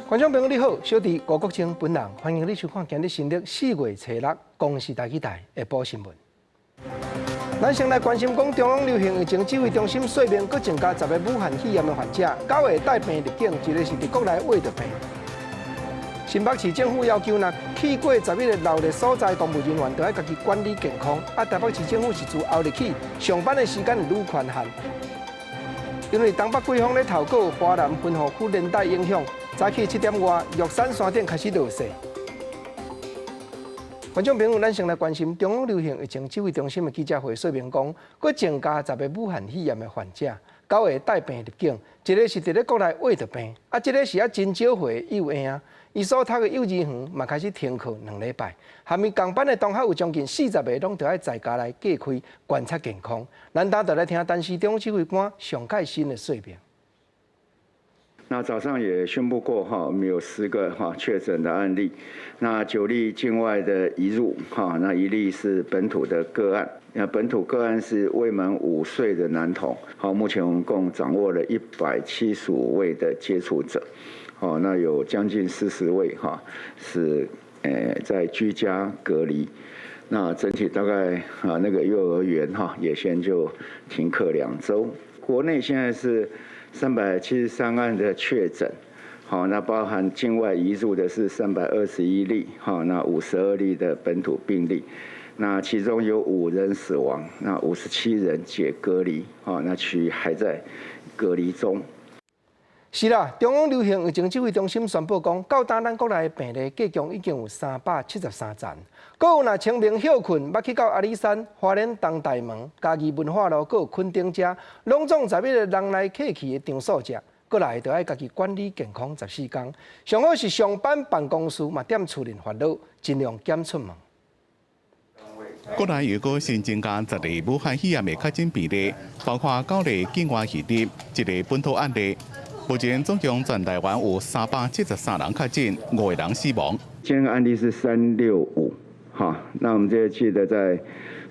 觀眾朋友你好，小弟吳國清本人歡迎你收看今日新曆4月初6公視台語台下晡新聞。咱先來關心講，中央流行疫情指揮中心說明，閣增加10個武漢肺炎的患者，九個帶病入境，一個是佇國內穢著病。新北市政府要求，若去過11個鬧熱所在公務人員，都愛家己管理健康。啊，台北市政府是自後日起，上班的時間會愈寬限。因為東北季風咧透過華南分雨區連帶影響，早起7點外，玉山山頂開始落雪。觀眾朋友，咱先來關心中央流行疫情指揮中心的記者會說明講，閣增加十個武漢肺炎的患者，九個帶病入境，一個是佇咧國內穢著病，啊，這個是猶真少歲的幼嬰，伊所讀的幼兒園嘛開始停課2禮拜，含伊仝班的同學有將近40個攏著愛在家來隔開觀察健康。咱等就來聽陳時中指揮官上蓋新的說明。那早上也宣布過哈，我們有10個哈確診的案例，那9例境外的移入哈，那1例是本土的個案，那本土個案是未滿5歲的男童，好，目前我們共掌握了175位的接觸者，好，那有將近40位哈是在居家隔離，那整體大概啊那個幼兒園哈也先就停課2週，國內現在是373案的確診，好，那包含境外移入的是321例，好，那52例的本土病例，那其中有5人死亡，那57人解隔離，好，那其餘還在隔離中。是啦，中央流行疫情指揮中心宣布講，到今咱國內的病例計共已經有373人。閣有若清明歇睏，欲去到阿里山、花蓮東大門、嘉義文化路，閣有墾丁遮，攏總11個人來客去的場所者，過來著愛家己管理健康14天。上好是上班辦公室嘛，踮厝內煩惱，盡量減出門。國內又閣新增加十例武漢肺炎的確診病例，包括九例境外移入，一個本土案例。目前總共全台灣有373人確診，五個人死亡。今天案例是365，哈，那我們這記得在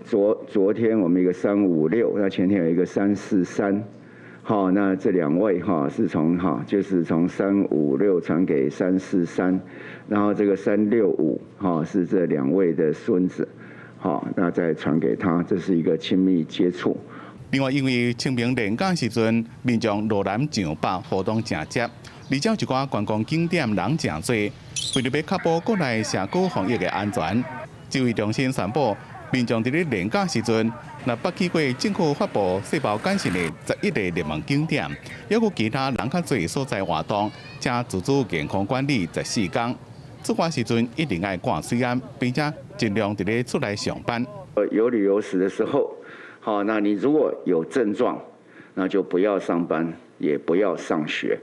昨昨天我們一個356，那前天有一個343，好，那這兩位哈是從哈就是從三五六傳給三四三，然後這個三六五哈是這兩位的孫子，好，那再傳給他，這是一個親密接觸。另外，因為清明連假時陣，民眾落南上北活動誠濟，而且一寡觀光景點人誠濟，為著欲確保國內社區防疫的安全，指揮中心宣布，民眾佇咧連假時陣，若捌去過政府發布細胞簡訊的11個熱門景點，抑閣其他人較濟所在活動，請自主健康管理14天。出發時陣一定愛掛喙罨，並且盡量佇咧厝內上班。有旅遊史的時候，好，那你如果有症狀，那就不要上班，也不要上學。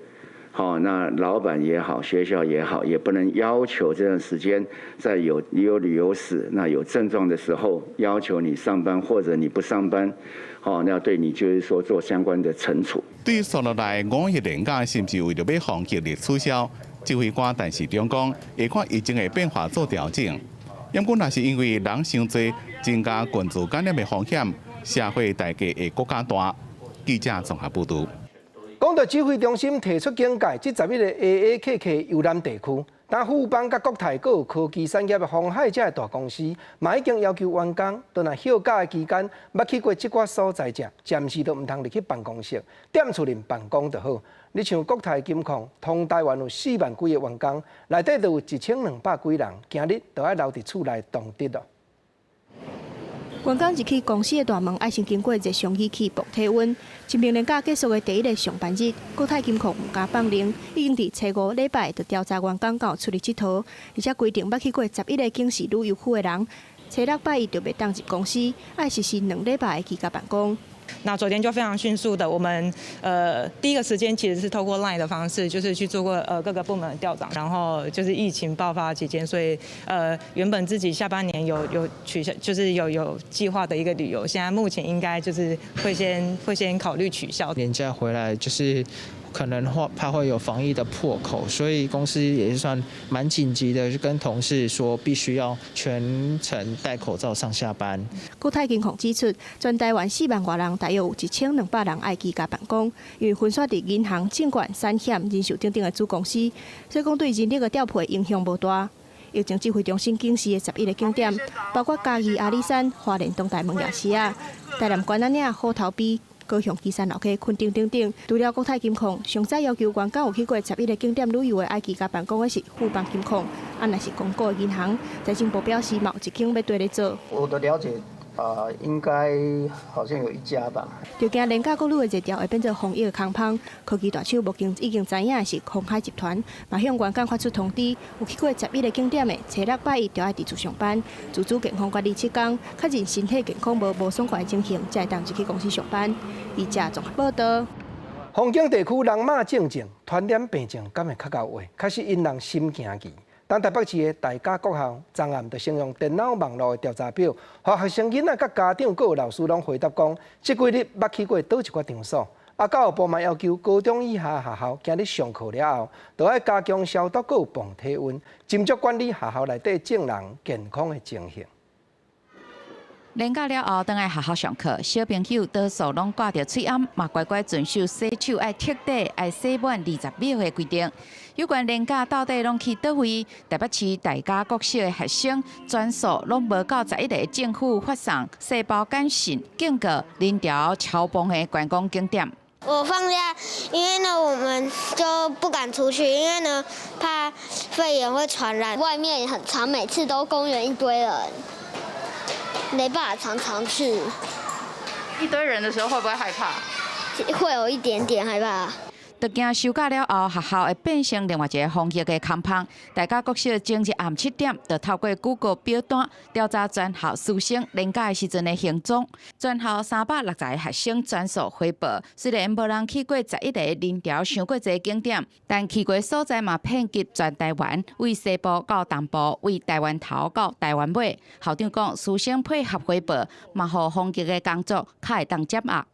好，那老闆也好，學校也好，也不能要求這段時間在有你有旅遊史，那有症狀的時候，要求你上班或者你不上班，好，那對你就是說做相關的懲處。對於紲落來五一連假，是毋是為著欲防疫而取消？指揮官陳時中講，會看疫情的變化做調整。毋過，若是因為人傷濟，增加群聚感染的風險，社會代價會閣較大。記者綜合報導。講到指揮中心提出警戒，這11個 AAKK 遊覽地區，但富邦佮國泰閣有科技產業的鴻海這个大公司，嘛已經要求員工，當若歇假的期間，捌去過這寡所在者，暫時都毋通入去辦公室，踮厝內辦公就好。你像國泰金控，通台灣有4萬幾个員工，內底就有1200幾人，今日都愛留佇厝內當值咯。員工入去公司的大門，愛先經過熱傷儀器磅體溫。清明連假結束的第一个上班日，國泰金控毋敢放冗，已經佇初五禮拜就調查員工敢有出去𨑨迌，而且規定捌去過十一个警示旅遊區的人，初六拜一就袂當入公司，愛實施2禮拜的居家辦公。那昨天就非常迅速的，我們第一個時間其實是透過 LINE 的方式，就是去做過各個部門的調長，然後就是疫情爆發期間，所以原本自己下半年有取消，就是有計劃的一個旅遊，現在目前應該就是會先考慮取消。年假回來就是可能會怕會有防疫的破口，所以公司也是算蠻緊急的，就跟同事說必須要全程戴口罩上下班。國泰金控指出，全台灣4萬外人，大約有1200人愛居家辦公，因為分散佇銀行、證券、產險、人壽等等的子公司，所以講對人力的調配影響無大。疫情指揮中心警示的11個景點，包括嘉義阿里山、花蓮東大門夜市仔、台南關仔嶺、虎頭埤、高雄旗山老街、墾丁等等。除了國泰金控，上早要求員工有去過十一个景點旅遊的愛居家辦公的是富邦金控，啊，若是公股銀行，財政部表示嘛有一間欲綴咧做。我的了解，啊，應該好像有一家吧。就驚連假閣愈的熱潮會變做防疫的空芳，科技大廠目前已經知影的是鴻海集團，嘛向員工發出通知，有去過十一个景點的，初六拜一就愛佇厝上班，自主健康管理7天，確認身體健康無無爽快的情形，才會當入去公司上班。記者綜合報道。風景地區人馬症狀傳染病症敢會較𠢕話？確實引人心驚疑。當台北市的大甲國校，昨暗就先用電腦網路的調查表，予學生囡仔佮家長閣有老師攏回答講，這幾日捌去過佗一寡場所。啊，教育部嘛要求高中以下學校今日上課了後，都愛加強消毒閣有磅體溫，斟酌管理學校內底眾人健康的情形。連假了後，轉來學校上課，小朋友多數攏掛著喙罨，嘛乖乖遵守洗手愛徹底、愛洗滿20秒的規定。有關連假到底攏去佗位？台北市大甲國小的學生全數攏無到十一个政府發送細胞簡訊警告林條超棒的觀光景點。我放假，因為呢，我們就不敢出去，因為呢，怕肺炎會傳染。外面也很常，每次都公園一堆人。沒辦法常常去。一堆人的時候會不會害怕？會有一點點害怕。就驚收假了後，學校會變成另外一个防疫的空芳。大甲國小前日暗7點，就透過 Google 表單調查全校師生連假的時陣的行蹤。全校360個學生全數回報，雖然無人去過十一个人潮傷過濟景點，但去過所在嘛遍及全台灣，對西部到東部，對台灣頭到台灣尾。校長講，師生配合回報，嘛予防疫的工作較會當掌握。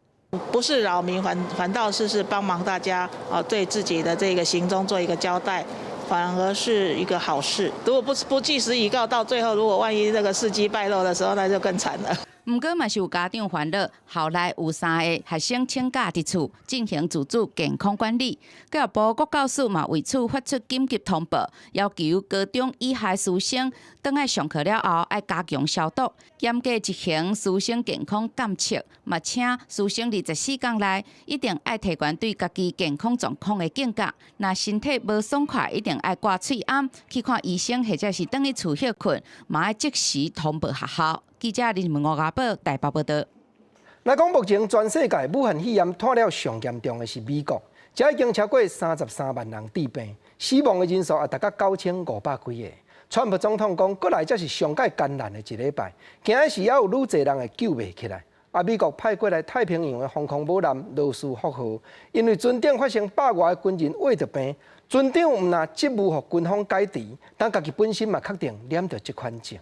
不是擾民，反倒是幫忙大家啊，對自己的這個行蹤做一個交代，反而是一個好事。如果不據實以告，到最後如果萬一這個事機敗露的時候，那就更慘了。毋過嘛是有家長煩惱，校內有三个學生請假佇厝進行自主健康管理。教育部國教署嘛為此發出緊急通報，要求高中以下師生轉來上課了後愛加強消毒，嚴格執行師生健康監測，嘛請師生24天內一定愛提懸對家己健康狀況的警覺。若身體無爽快，一定愛掛喙罨去看醫生，或者是轉去厝歇睏，嘛愛即時通報學校。記者林文吳家寶台北報道。來講，目前全世界武漢肺炎拖了上嚴重的是美國，這已經超過33萬人致病，死亡的人數也達到9500幾个。川普總統講，過來才是上蓋艱難的一禮拜，驚的是猶有愈濟人會救袂起來。啊，美國派過來太平洋的防空母艦羅斯福號，因為船頂發生百外个軍人穢著病，船長毋但職務予軍方解職，但家己本身嘛確定染著這款症。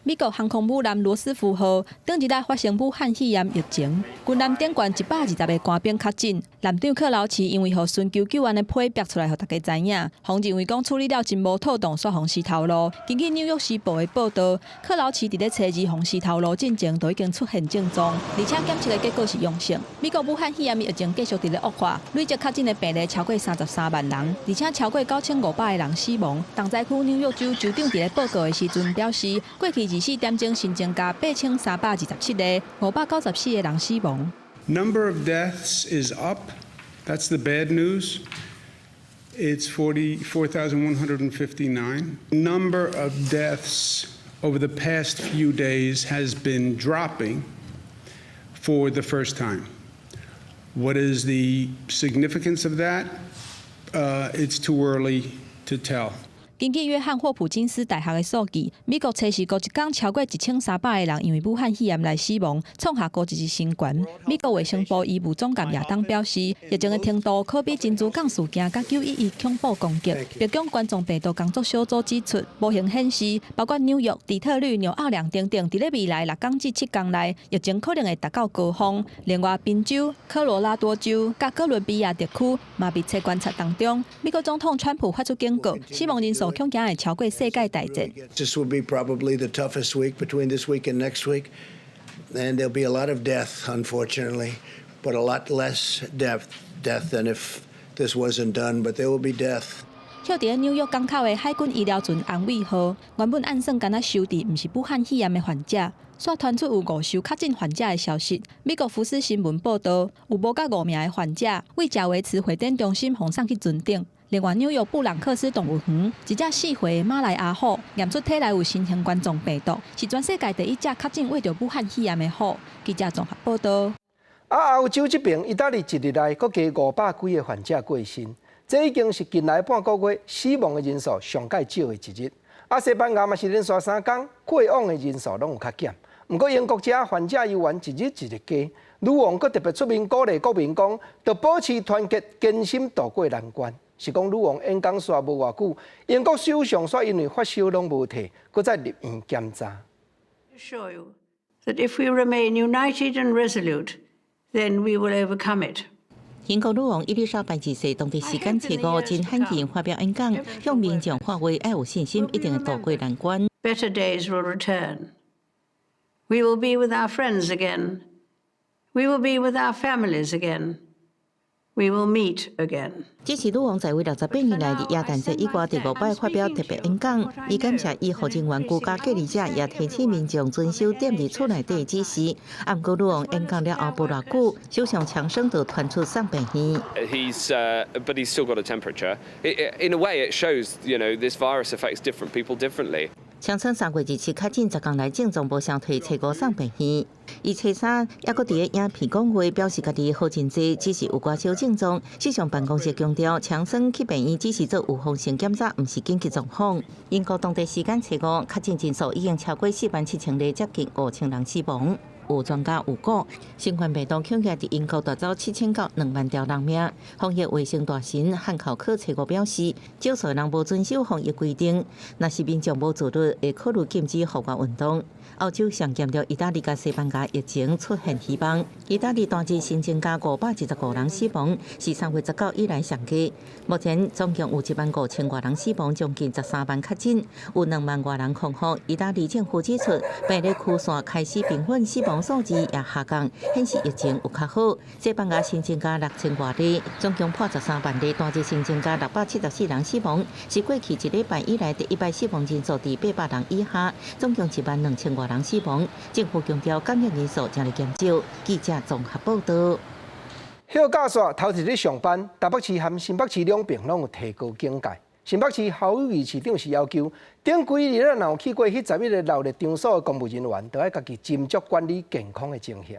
美國航空母艦羅斯福號頂一禮發生武漢肺炎疫情，軍艦頂懸120個官兵確診。艦長克勞奇因為予尋求救援的批逼出來，予大家知影，予認為講處理了真無妥當，煞予死頭路。根據紐約時報的報道，克勞奇佇咧初二予死頭路進前，就已經出現症狀，而且檢測的結果是陽性。美國武漢肺炎疫情繼續佇咧惡化，累計確診的病例超過33萬人，而且超過9500個人死亡。重災區紐約州州長佇咧報告的時陣表示，過去24點鐘新增加8327個，594個人死亡。 Number of deaths is up. That's the bad news. It's 44,159. Number of deaths over the past few days has been dropping for the first time. What is the significance of that? It's too early to tell. 根據約翰霍普金斯大學的數據，美國初四閣一工超過1300個人因為武漢肺炎來死亡，創下高一日新高。美國衛生部醫務總監亞當表示，疫情的程度可比珍珠港事件佮911恐怖攻擊。白宮冠狀病毒工作小組指出，模型顯示，包括紐約、底特律、紐奧良等等，佇咧未來6工至7工內，疫情可能會達到高峰。另外，賓州、科羅拉多州佮哥倫比亞特區嘛密切觀察當中。美國總統川普發出警告，死亡人數恐驚會超過世界大戰。 This will be probably the toughest week between this week and next week, and there'll be a lot of death, unfortunately, but a lot less death than if this wasn't done. But there will be death. 歇佇紐約港口的海軍醫療船安慰號，原本按算干焦收治，毋是武漢肺炎的患者，煞傳出有五艘確診患者的消息。美國福斯新聞報導，有無甲五名的患者為賈維茨會展中心予送去船頂。另外，紐約布朗克斯動物園一隻4歲的馬來亞虎驗出體內有新型冠狀病毒，是全世界第一隻確診患著武漢肺炎的虎。記者綜合報導。啊，歐洲這邊，意大利一日內閣加500幾個患者過身，這已經是近來半個月死亡的人數上蓋少的一日。啊，西班牙嘛是連續3工過往的人數攏有較減，毋過英國遮患者猶原一日一日加，女王閣特別出面鼓勵國民講，著保持團結，堅心渡過難關。是講女王演講煞無偌久，英國首相煞因為發燒攏無退，閣再入院檢查。 Assure you that if we remain united and resolute, then we will overcome it. 英國女王伊麗莎白二世當地時間初五真罕見發表演講，向民眾喊話愛有信心，一定會渡過難關。 Better days will return. We will be with our friends again. We will be with our families again. We will meet again. 這是女王在位68年來，佇耶誕節以外第五擺發表特別演講。伊感謝醫護人員、居家隔離者，也提醒民眾遵守踮佇厝內底的指示。啊，毋過女王演講了後無偌久，首相強生就傳出送病院。 But he's still got a temperature. In a way, it shows this virus affects different people differently. 強生3月27確診，10工來症狀無相退，初五送病院。伊初三猶閣佇咧影片講話，表示家己好真濟，只是有寡小症狀。首相辦公室強調，強生去病院只是做預防性檢查，毋是緊急狀況。英國當地時間初五，確診人數已經超過4萬7千例，接近5000人死亡。有專家預估，新冠病毒恐驚佇英國奪走7000到2萬條人命。防疫衛生大臣漢考克初五表示，少數人無遵守防疫規定，若是民眾無自律，會考慮禁止戶外運動。歐洲上嚴重，意大利佮西班牙疫情出現希望。意大利單日新增加515人死亡，是3月19以來上低。目前總共有1萬5千外人死亡，將近13萬確診，有2萬外人康復。意大利政府指出，病例曲線開始平穩，死亡數字也下降，顯示疫情有較好。西班牙新增加6000外例，總共破13萬例，單日新增加674人死亡，是過去一禮拜以來第一擺死亡人數佇800人以下，總共1萬2千外人死亡。政府強調感染人數正咧減少。記者綜合報導。歇假煞頭一日上班，台北市和新北市兩邊攏有提高警戒。新北市侯友宜市長是要求，頂幾日咱若有去過彼11個鬧熱場所的公務人員，都愛家己斟酌管理健康的情形。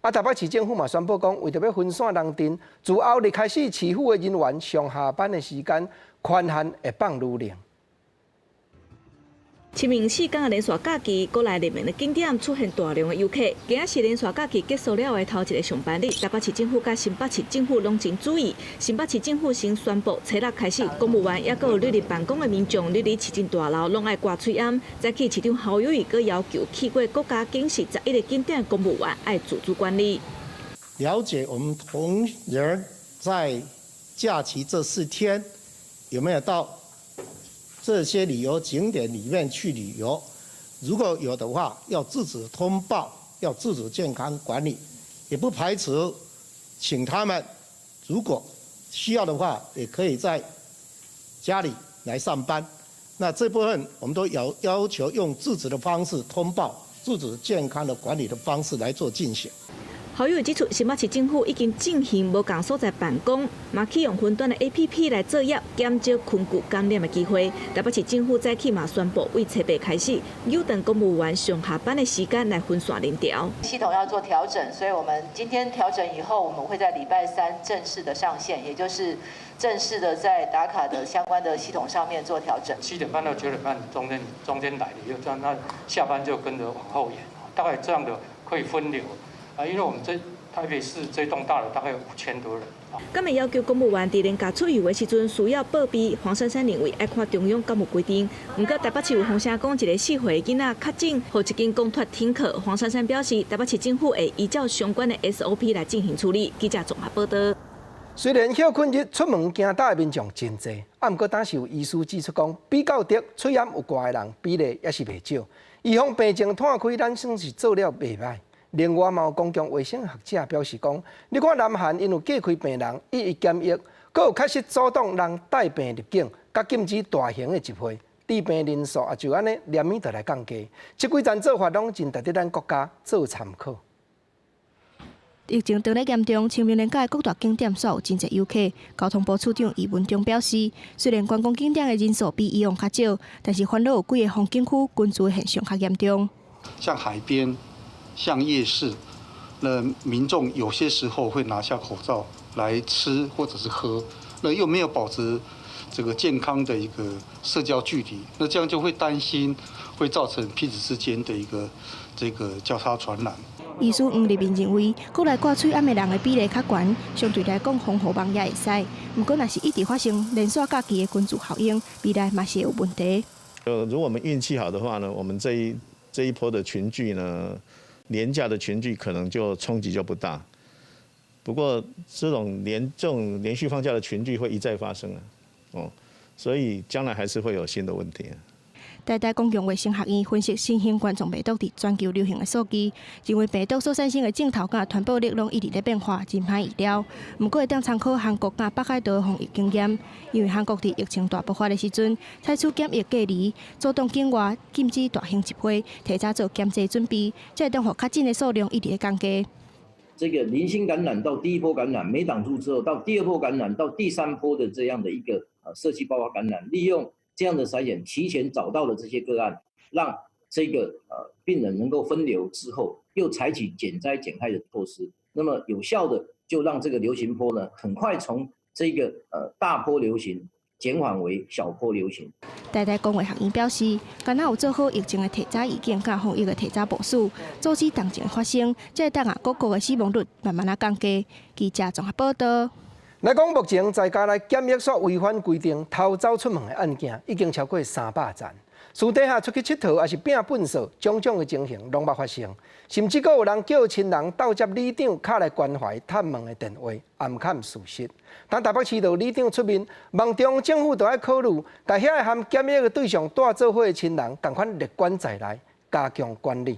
啊，台北市政府嘛宣布講，為著欲分散人陣，自後日開始，市府的人員上下班的時間寬限會放愈長。清明4工的連續假期，國內熱門的景點出現大量的遊客。今仔是連續假期結束了的頭一个上班日，台北市政府佮新北市政府攏真注意。新北市政府先宣布，初六開始，公務員抑閣有出入辦公的民眾，出入市政大樓攏愛掛喙罨。早起市長侯友宜閣要求去過國家警示11個景點的公務員愛自主管理。了解我們同仁在假期這4天有沒有到這些旅遊景點裡面去旅遊？如果有的話，要自主通報，要自主健康管理，也不排除請他們如果需要的話，也可以在家裡來上班。那這部分我們都要求用自主的方式通報，自主健康的管理的方式來做進行。侯友宜指出，新北市政府已經進行無仝所在辦公，嘛啟用雲端的 APP 來作業，減少群聚感染的機會。台北市政府早起嘛宣布，為初八開始，扭轉公務員上下班的時間來分線聯調。系統要做調整，所以我們今天調整以後，我們會在禮拜三正式的上線，也就是正式的在打卡的相關的系統上面做調整。7點半到9點半中間來的，又這樣，那下班就跟着往後延，大概這樣的可以分流。啊，因為我們這台北市這棟大樓大概有5000多人。敢會要求公務員佇連假出遊的時陣需要報備，黃珊珊認為愛看中央敢有規定。毋過台北市有風聲講，一個4歲囡仔確診，予一間公托停課。黃珊珊表示，台北市政府會依照相關的 SOP 來進行處理。記者綜合報道。雖然歇睏日出門行搭的民眾真濟，啊，毋過當時有醫師指出講，比較得喙罨有蓋的人比例也是袂少。預防病情湠開，咱算是做了袂䆀。另外，嘛有公共衛生學者表示講，你看南韓𪜶有隔開病人，一一檢疫，閣有確實阻擋人帶病入境，佮禁止大型的集會，致病人數也就按呢連綿就來降低。這幾層做法攏真值得咱國家做參考。疫情當咧嚴重，清明連假的各大景點煞有真濟遊客。交通部處長余文忠表示，雖然觀光景點的人數比以往較少，但是反倒有幾個風景區群聚現象較嚴重。像海邊、像夜市，那民眾有些時候會拿下口罩來吃或者是喝，那又沒有保持這個健康的一個社交距離，那這樣就會擔心會造成彼此之間的一個這個交叉傳染。醫師黃立明認為，國內掛喙罨的人的比例較懸，相對來講防護網也會使。毋過，若是一直發生連續假期的群聚效應，未來嘛是會有問題。如果我們運氣好的話呢，我們這一波的群聚呢，連假的群聚可能就衝擊就不大。不過，這種連續放假的群聚會一再發生啊，哦，所以將來還是會有新的問題。台大公共衛生學院分析新型冠狀病毒佇全球流行的數據，認為病毒所產生的症頭佮傳播力攏一直咧變化，真歹預料。毋過會當參考韓國佮北海道的防疫經驗，因為韓國佇疫情大爆發的時陣，採取檢疫隔離、阻擋境外、禁止大型集會，提早做檢測準備，才會當予確診的數量一直咧降低。這個零星感染到第一波感染沒擋住之後，到第二波感染到第三波的這樣的一個社區爆發感染，利用這樣的篩檢，提前找到了這些個案，讓這個病人能夠分流之後，又採取減災減害的措施，那麼有效的就讓這個流行波呢，很快從這個大波流行減緩為小波流行。台大公衛學院表示，敢若有做好疫情的提早預警佮防疫的提早部署，阻止重症發生，才會當予各國的死亡率慢慢仔降低。記者綜合報道。來講，目前在家來檢疫所違反規定偷走出門的案件已經超過300件。私底下出去𨑨迌，抑是摒糞埽，種種的情形攏捌發生。甚至閣有人叫親人鬥接里長敲來關懷探問的電話，暗崁事實。當台北市道里長出面，望中央政府著愛考慮，共遐个含檢疫的對象帶做伙的親人，仝款列管在內，加強管理。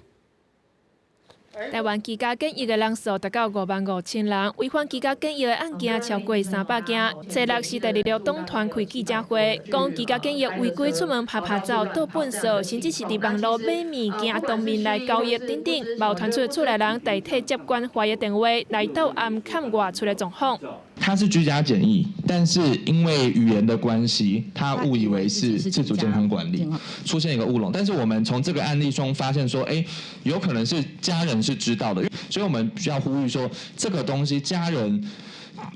台灣居家檢疫的人數達到55,000人，違反居家檢疫的案件超過300件。初六時代力量黨團開記者會，講居家檢疫違規出門趴趴走、倒糞埽，甚至是佇網路買物件當面來交易等等，嘛有傳出厝內人代替接關懷的電話來鬥暗崁外出的狀況。他是居家檢疫，但是因為語言的關係，他誤以為是自主健康管理，出現一個烏龍。但是我們從這個案例中發現說，哎，有可能是家人是知道的，所以我們需要呼籲說，這個東西家人、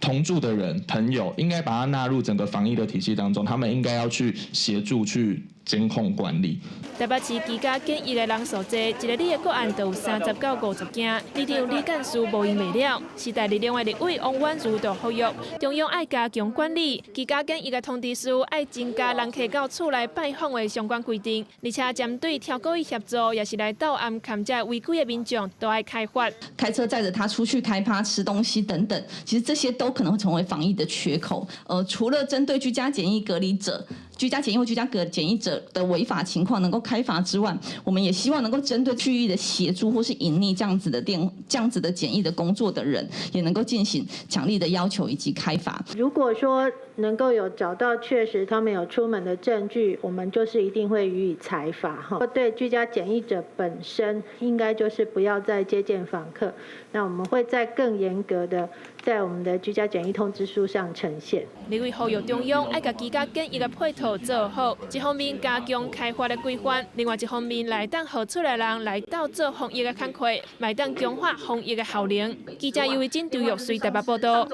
同住的人、朋友應該把它納入整個防疫的體系當中，他們應該要去協助去監控管理。台北市居家檢疫的人數濟，一个里的個案就有30到50件。里長李幹事無閒袂了，時代力量的立委王婉嫺就呼籲中央愛加強管理，居家檢疫的通知書愛增加人客到厝內拜訪的相關規定，而且針對超故意協助，抑是來鬥暗崁這違規的民眾，都愛開罰。開車載着他出去開趴、吃東西等等，其實這些都可能會成為防疫的缺口。除了針對居家檢疫隔離者。居家檢疫或居家隔檢疫者的違法情況能夠開罰之外，我們也希望能夠針對蓄意的協助或是隱匿這樣子的電這樣子的檢疫的工作的人，也能夠進行強力的要求以及開罰。如果說能夠有找到確實他們有出門的證據，我們就是一定會予以裁罰哈。對居家檢疫者本身，應該就是不要再接見訪客。那我們會再更嚴格的在我們的居家檢疫通知書上呈現。立委呼籲中央愛共居家檢疫的配套做好，一方面加強開罰的規範，另外一方面來當予厝內人來鬥做防疫的工課，嘛會當強化防疫的效能。記者尤維真、張玉穗台北報道。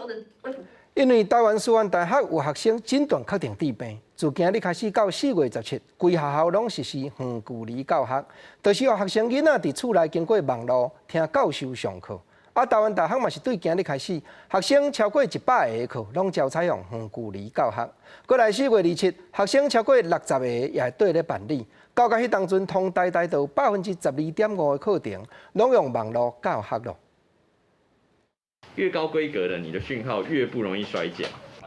因為台灣師範大學有學生診斷確定致病，自今日開始到4月17，規學校攏實施遠距離教學，就是予學生囡仔佇厝內經過網路聽教授上課。啊，台灣大學嘛是對今日開始，學生超過100個的課攏照採用遠距離教學。過來4月27，學生超過60個也會綴咧辦理。到彼當陣，通台大就12.5%的課程攏用網路教學咯。越高規格的，你的訊號越不容易衰減。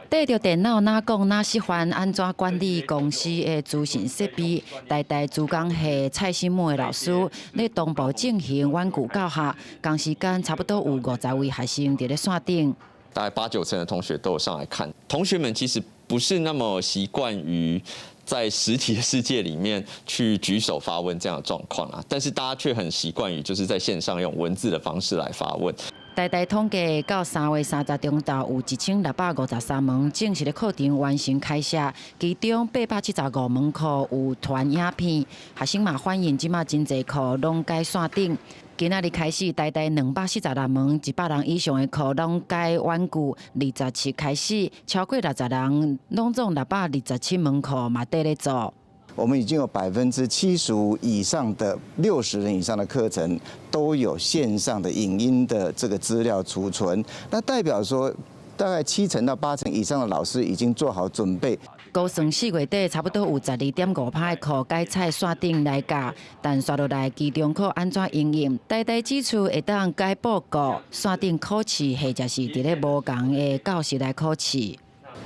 綴著電腦哪講哪示範按怎管理公司的資訊設備，台大資工系蔡新木的老師咧同步進行遠距教學，同時間差不多有50位學生佇咧線頂。大概八九成的同學都有上來看，同學們其實不是那麼習慣於在實體的世界裡面去舉手發問這樣的狀況啊，但是大家卻很習慣於就是在線上用文字的方式來發問。台大統計到3月30中晝有1653門正式的課程完成開設，其中875門課有傳影片，學生嘛反映這馬真濟課攏改線頂。今仔日開始，台大246門100人以上的課攏改遠距，27開始超過60人，攏總627門課嘛綴咧做。我們已經有75%以上的60人以上的課程都有線上的影音的這個資料儲存，那代表說大概7成到8成以上的老師已經做好準備。估算4月底差不多有12.5%的課改採線頂來教，但紲落來期中考按怎應用？台大指出會當改報告線頂考試，或者是佇咧無仝的教室來考試。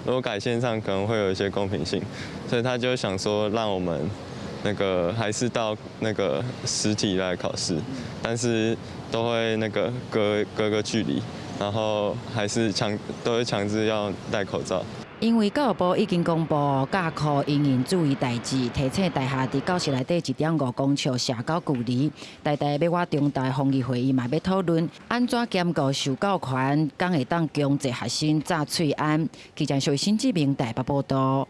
如果改線上可能會有一些公平性，所以他就想說讓我們那個還是到那個實體來考試，但是都會那個隔隔個距離，然後還是都會強制要戴口罩。因為教育部已經公布教課應用注意代誌，提醒大學佇教室內底1.5公尺社交距離。台大欲倚中大防疫會議嘛欲討論，按怎兼顧受教權，敢會當強制學生紮喙罨。記者徐新志明台北報道。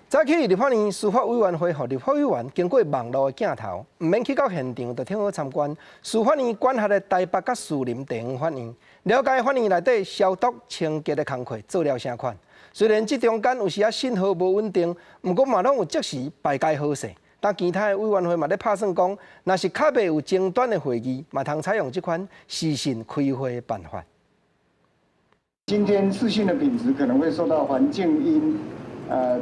早起立法院司法委員會予立法委員經過網路的鏡頭，毋免去到現場就通好參觀司法院管轄的台北佮士林地方法院，了解法院內底消毒清潔的工課做了啥款。雖然這中間有時仔信號無穩定，毋過嘛攏有即時排解好勢。但其他的委員會嘛咧拍算講，若是較袂有爭端的會議，嘛通採用這款視訊開會的辦法。今天視訊的品質可能會受到環境音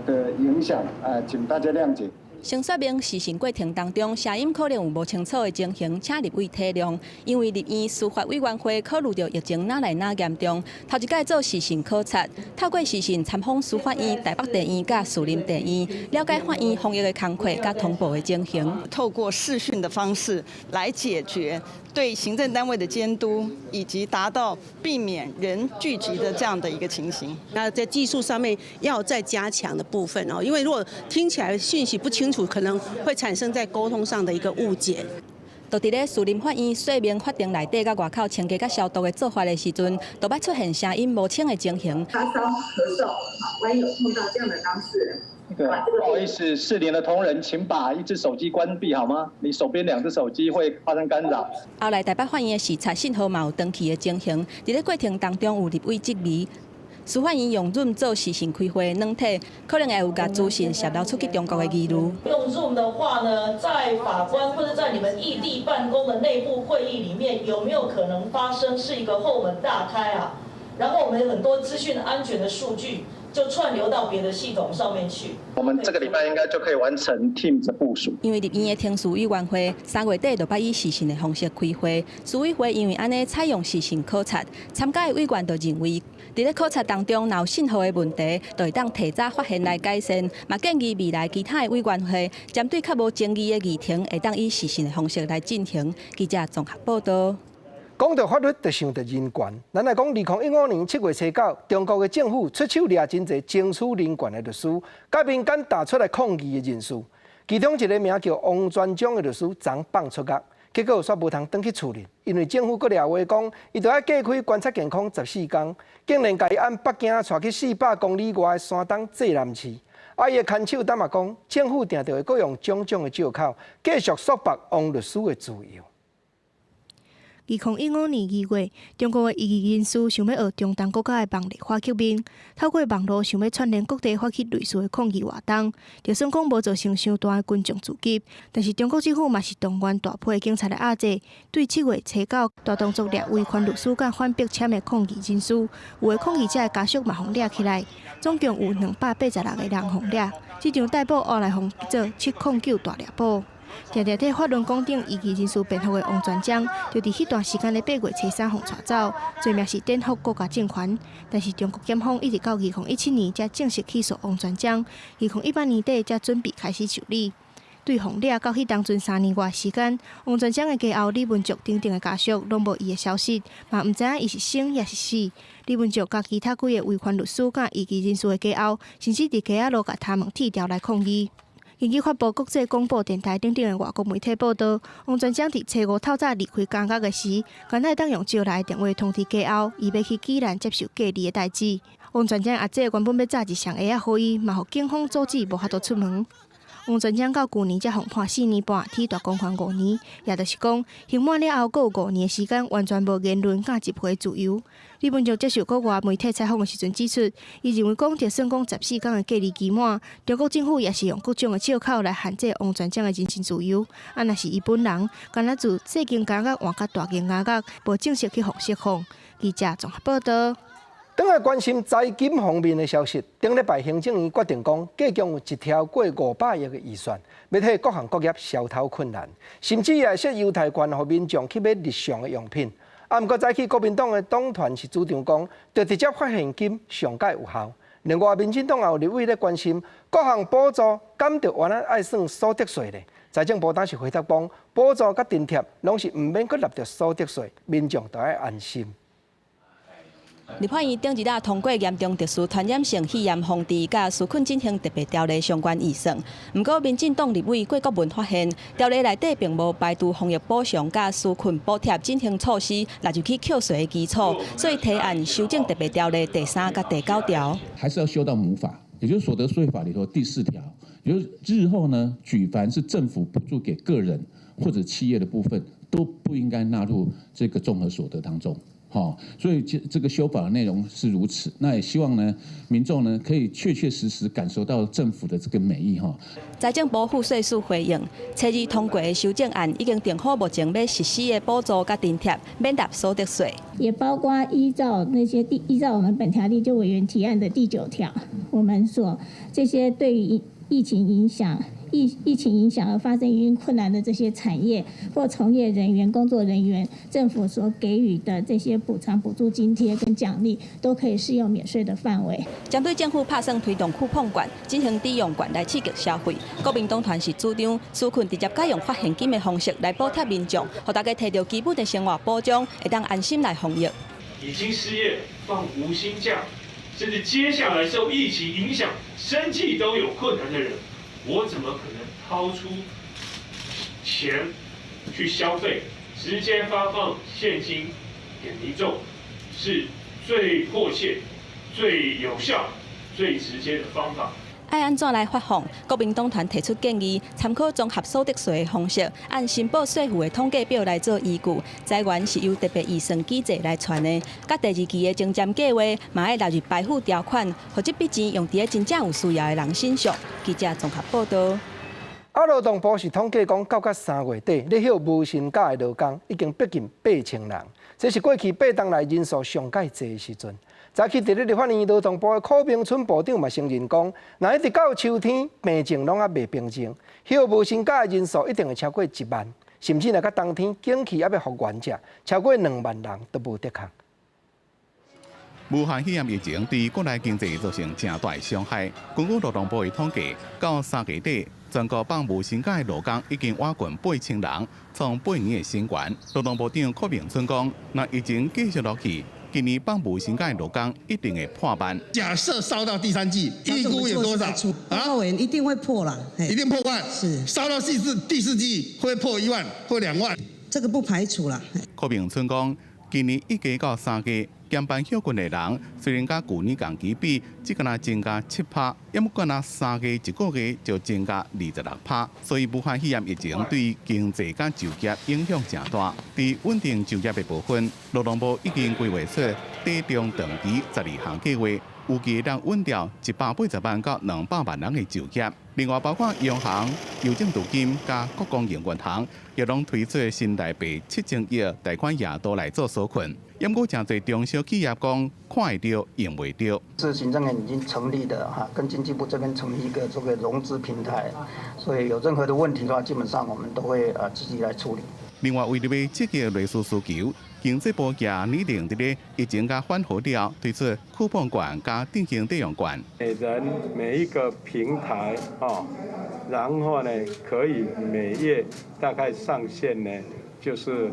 的影響，請大家諒解。先說明視訊過程當中，聲音可能有無清楚的情形，請立委體諒。因為立院司法委員會考慮著疫情哪來哪嚴重，頭一擺做視訊考察，透過視訊參訪司法院、台北地院佮士林地院，了解法院防疫的工課佮通報的情形。透過視訊的方式來解決對行政單位的監督，以及達到避免人聚集的這樣的一個情形。那在技術上面要再加強的部分哦，因為如果聽起來訊息不清楚，可能會產生在溝通上的一個誤解。就佇咧士林法院說明法庭內底佮外口清潔佮消毒的做法的時陣，就捌出現聲音無清的情形。發燒、咳嗽，萬一有碰到這樣的當事人。對，不好意思，士林的同仁，請把一隻手機關閉好嗎？你手邊兩隻手機會發生干擾。後來台北法院的視察信號嘛有斷去的情形，佇咧過程當中有立委質疑，司法院用 Zoom 做視訊開會軟體，可能會有共資訊洩露出去中國的疑慮。用 Zoom 的話呢，在法官或者在你們異地辦公的內部會議裡面，有沒有可能發生是一個後門大開啊？然後我們有很多資訊安全的數據。就串流到別的系統上面去。我們這個禮拜應該就可以完成 Teams 的部署。因為立院的程序委員會3月底就欲以視訊的方式開會，諮委會因為按呢採用視訊考察，參加的委員就認為，佇咧考察當中若有信號的問題，就會當提早發現來改善。嘛建議未來其他的委員會針對較無爭議的議程，會當以視訊的方式來進行。記者綜合報道。講到法律，就想到人權。咱來講，2015年7月初9，中國的政府出手掠真濟爭取人權的律師，佮民間提出來抗議的人士，其中一个名叫王全璋的律師，昨放出獄，結果煞無通轉去厝裡，因為政府閣掠話講，伊著愛隔開觀察健康14天，竟然共伊按北京帶去400公里外的山東濟南市。啊，伊的看守擔嘛講，政府定定會閣用種種的藉口，繼續束縛王律師的自由。2015年2月，中國的異議人士想欲學中東國家的網路反革命，透過網路想欲串聯各地發起類似的抗議活動，就算講無造成傷大的群眾聚集，但是中國政府嘛是動員大批的警察來壓制。對7月初9大動作掠維權律師佮反迫簽的抗議人士，有的抗議者的家屬嘛予掠起來，總共有286個人予掠。這場逮捕後來予做709大掠捕。定定替法輪功等異議人士辯護的王全璋，就佇彼段時間的8月初3予帶走，罪名是顛覆國家政權。但是中國檢方一直到2017年才正式起訴王全璋，2018年底才準備開始受理。對予掠到彼當陣3年外時間，王全璋的家後李文足等等的家屬攏無伊的消息，嘛毋知影伊是生抑是死。李文足佮其他幾个維權律師佮異議人士的家後，甚至佇街仔路共頭毛剃掉來抗議。根據發布國際廣播電臺等等的外國媒體報導，王全璋佇初五透早離開監獄的時，敢若會當用招來的電話通知家後，伊欲去濟南接受隔離的代誌。王全璋阿姐原本欲紮一箱鞋仔予伊，嘛予警方阻止，無法度出門。王全璋到舊年才予判4年半，佇大公犯5年，也就是講，刑滿了後，閣有5年的時間完全無言論佮集會自由。李文足接受國外媒體採訪的時陣指出，伊認為講，就算講14天的隔離期滿，中國政府也是用各種的藉口來限制王全璋的人身自由。啊，若是伊本人，敢若自細間監獄換到大間監獄，無正式去予釋放。記者綜合報導。轉來關心財經方面的消息，頂禮拜行政院決定講，計共有一超過500億的預算，欲替各行各業消頭困難，甚至也會設優待券，予民眾去買日常的用品。啊，毋過早起國民黨的黨團是主張講，著直接發現金上蓋有效。另外，民進黨也有立委咧關心，各項補助敢著原來愛算所得稅咧？財政部當時回答講，補助佮津貼攏是毋免閣納著所得稅，民眾著愛安心。立法院頂日仔通過嚴重特殊傳染性肺炎防治佮紓困振興特別條例相關預算，毋過民進黨立委郭國文發現，條例內底並無排除防疫補償佮紓困補貼振興措施納入去扣稅的基礎，所以提案修正特別條例第3佮第9條。還是要修到母法，也就是所得稅法裡頭第4條，也就是日後呢，舉凡是政府補助給個人或者企業的部分，都不應該納入這個綜合所得當中。好，所以這個修法的內容是如此。那也希望呢，民眾呢可以確確實實感受到政府的這個美意哈。財政部賦稅署回應，初二通過的修正案已經定好目前欲實施的補助佮津貼，免納所得稅。也包括依照那些第依照我們本條例就委員提案的第9條，我們所這些對於疫情影響。疫情影響而發生營運困難的這些產業或從業人員、工作人員，政府所給予的這些補償、補助津貼跟獎勵，都可以適用免稅的範圍。針對政府拍算推動酷碰券，進行抵用券來刺激消費，國民黨團是主張紓困直接改用發現金的方式來補貼民眾，予大家提著基本的生活保障，會當安心來防疫。已經失業、放無薪假，甚至接下來受疫情影響，生計都有困難的人。我怎麼可能掏出錢去消費？直接發放現金給民眾，是最迫切、最有效、最直接的方法。愛按怎來發放？國民黨團提出建議，參考綜合所得稅的方式，按申報稅負的統計表來做依據。財源是由特別預算機制來傳的。佮第二期的徵佔計畫，嘛愛納入排富條款，予這筆錢用佇咧真正有需要的人身上。記者綜合報導。啊，勞動部是統計講，到甲3月底，咧歇無薪假的勞工已經逼近8000人，這是過去8冬來人數上蓋濟的時陣。早起佇咧立法院勞動部的柯銘春部長嘛承認講，若一直到秋天，病情攏猶未平靜，歇無薪假的人數一定會超過1萬，甚至若到冬天景氣猶欲復原者，超過2萬人都無得空。武漢肺炎疫情對國內經濟造成誠大傷害。根據勞動部的統計，到3月底，全國放無薪假的勞工已經倚近8000人，創8年的新高。勞動部長柯銘春講，若疫情繼續落去，今年放無薪假的勞工一定會破萬。假設燒到第三季，預估有多少？啊，一定會破啦，一定破萬。是燒到第四季會破1萬或2萬，這個不排除啦。柯銘春講，今年1月到3月，減班歇睏的人，雖然佮舊年同期比，只敢若增加7趴，猶過若3月一個月就增加26趴，所以武漢肺炎疫情對經濟佮就業影響誠大。佇穩定就業的部分，勞動部已經規劃出短中長期12項計劃，預計能穩掉180萬到200萬人的就業。另外，包括央行、郵政儲金佮國公營銀行，也攏推出新台幣7000億貸款額度來做紓困。毋過，誠濟中小企業講看會著用袂著。是行政院已經成立的哈，跟經濟部這邊成立一個這個融資平台，所以有任何的問題的話，基本上我們都會積極來處理。另外，為著欲刺激內需需求，經濟部也擬定佇咧疫情佮緩和了，推出酷碰券佮振興抵用券。每人每一個平台哦，然後呢可以每月大概上限呢就是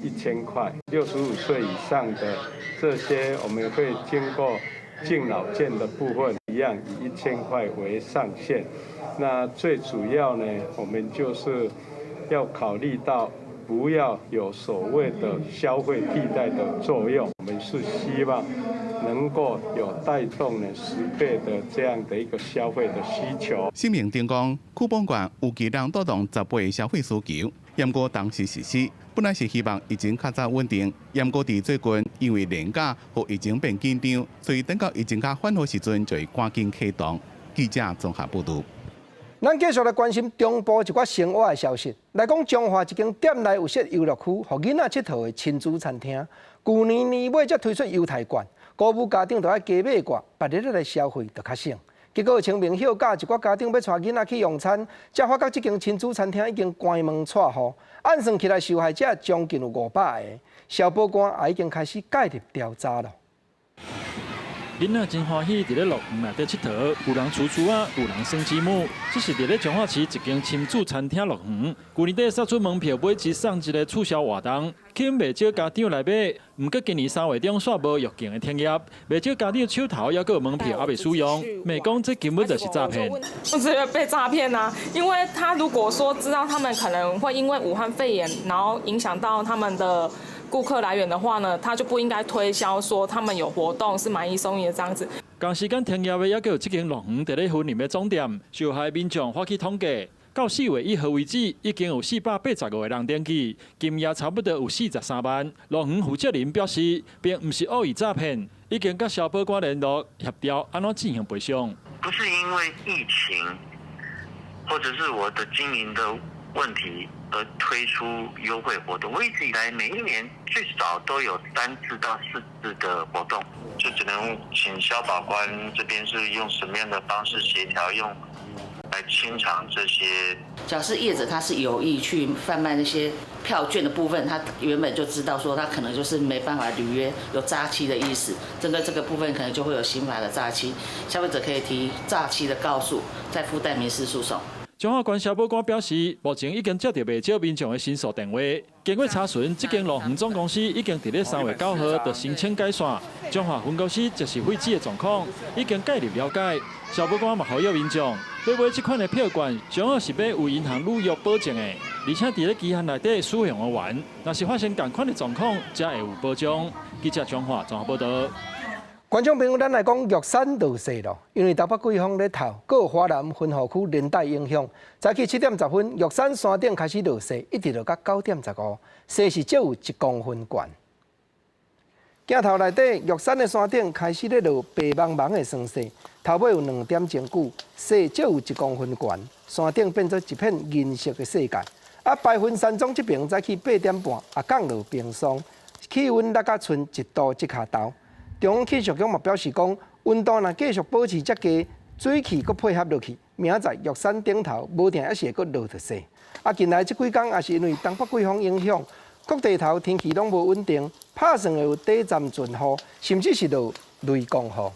1000塊。65歲以上的這些，我們會經過敬老券的部分，一樣以1000塊為上限。那最主要呢，我們就是要考慮到不要有所謂的消費替代的作用，我們是希望能夠有帶動呢10倍的這樣的一個消費的需求。沈榮津講，酷碰券預計能帶動10倍消費需求，毋過當時實施，本來是希望疫情較早穩定，毋過佇最近因為連假予疫情變緊張，所以等到疫情較緩和時陣，就會趕緊啟動。記者綜合報導。咱繼續來關心中部一寡生活的消息。來講彰化一間店內有設遊樂區，予囡仔𨑨迌的親子餐廳，舊年年尾才推出優待券，鼓舞家長著愛加買掛，別日來消費就較省。結果清明歇假，一寡家長欲帶囡仔去用餐，才發覺這間親子餐廳已經關門掣戶。按算起來，受害者將近有500個，消保官也已經開始介入調查了。囡仔真歡喜，佇咧樂園內底𨑨迌，有人跙跙仔，有人耍積木。這是佇咧彰化市一間親子餐廳樂園，舊年底殺出門票買一送一的促銷活動，吸引袂少家長來買。毋過今年3月中煞無預定的停業，袂少家長手頭猶閣有門票猶未使用，罵講這根本就是詐騙。我覺得被詐騙啊，因為他如果說知道他們可能會因為武漢肺炎，然後影響到他們的顧客來源的話呢，他就不應該推銷說他們有活動是買一送一的這樣子。同時間停業的猶閣有這間樂園佇咧雲林的總店，受害民眾發起統計，到4月1號為止，已經有485個人登記，金額差不多有43萬。樂園負責人表示，並毋是惡意詐騙，已經佮消保官聯絡協調，按怎進行賠償。不是因為疫情，或者是我的經營的問題而推出優惠活動。我一直以來每一年最少都有3次到4次的活動，就只能請消保官這邊是用什麼樣的方式協調，用來清償這些。假設業者他是有意去販賣那些票券的部分，他原本就知道說他可能就是沒辦法履約，有詐欺的意思。針對這個部分，可能就會有刑法的詐欺，消費者可以提詐欺的告訴，再附帶民事訴訟。彰化縣消保官表示，目前已經接到袂少民眾的申訴電話。經過查詢，這間樂園總公司已經佇咧3月9號就申請解散。彰化分公司這是廢止的狀況，已經介入了解。消保官嘛呼籲民眾，欲買這款的票券，最好是買有銀行履約保證的，而且佇咧期限內底使用完，若是發生仝款的狀況，才會有保障。記者彰化綜合報導。觀眾朋友，咱來講玉山落雪咯，因為東北季風咧透，閣有華南雲雨區連帶影響。早起7點10分，玉山山頂開始落雪，一直落到9點15，雪是少有1公分懸。鏡頭內底，玉山的山頂開始咧落白茫茫的霜雪，頭尾有2點鐘久，雪少有1公分懸，山頂變做一片銀色的世界。啊，白雲山莊這邊早起8點半也降落冰霜，氣溫落甲賰1度這跤頭。中央氣象局嘛表示講，溫度若繼續保持遮低，水汽閣配合落去，明仔載玉山頂頭無定猶是會閣落著雪。啊，近來這幾工也是因為東北季風影響，各地頭天氣攏無穩定，拍算會有短暫陣雨，甚至是落雷公雨。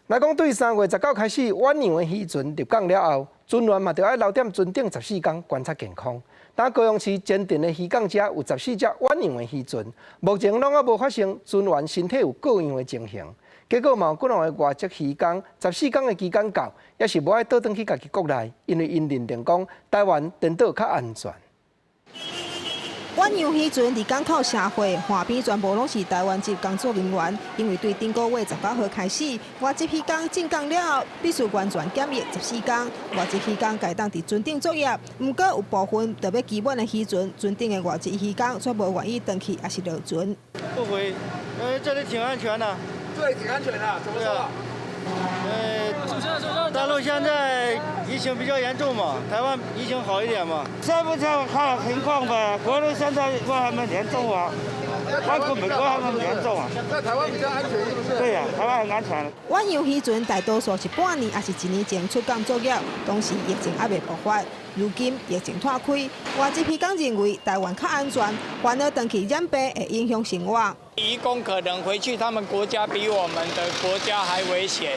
來講，對3月19開始，遠洋的漁船入港了後，船員嘛著愛留踮船頂十四工觀察健康。但高雄市前鎮的漁港遮有14隻遠洋的漁船，目前攏猶無發生船員身體有過樣的情形。結果嘛有幾兩个外籍漁工，十四工的期間到，猶是無愛倒轉去家己國內，因為𪜶認定講台灣顛倒較安全。遠洋漁船佇港口社會岸邊全部攏是台灣籍工作人員，因為對頂個月19號開始，外籍漁工進港了後，必須完全檢疫十四工。外籍漁工會當佇船頂作業，毋過有部分特別期滿的漁船，船頂的外籍漁工卻無願意轉去，抑是落船。不回，因為這裡挺安全的。這裡挺安全的，怎麼說？大陸現在疫情比較嚴重嘛，台灣疫情好一點嘛。現不在看情況唄，國內現在還沒嚴重啊，外國美國還沒嚴重啊。在台灣比較安全，是不是？對呀，台灣很安全。遠洋漁船大多數是半年抑是一年前出港作業，當時疫情猶未爆發。如今疫情拖開，外籍漁工認為台灣較安全，反而轉去染病會影響生活。移工可能回去他們國家比我們的國家還危險，